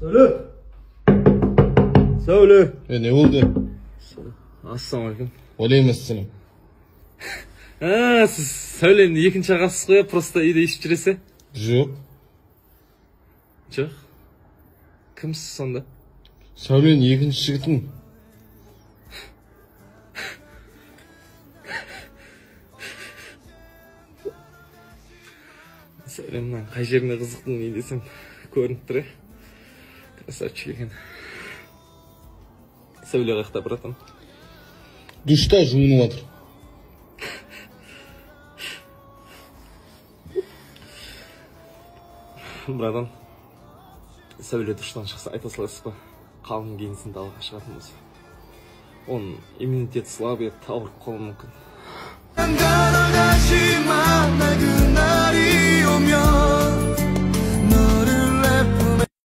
Сәуле! Сәуле! Не болды? Ассалаумағалейкум. Уағалейкумассалам. Сіз Сәуленің екінші ағасысыз ғой, просто үйде ішіп жүресіз? Жоқ. Жоқ. Кімсіз сонда? Сәуленің екінші жігітім. Сәуле, мынаның қай жеріне қызықтың не десем көрініп тұр, Красавчик екен. Сәуле қаяқта, братан? Душта жуынып жатыр. Братан, Сәуле душтан шықса айта саласыз ба? Қалың киінсін, далаға шығатын болса. Оның иммунитеті слабый еді, ауырып қалуы мүмкін.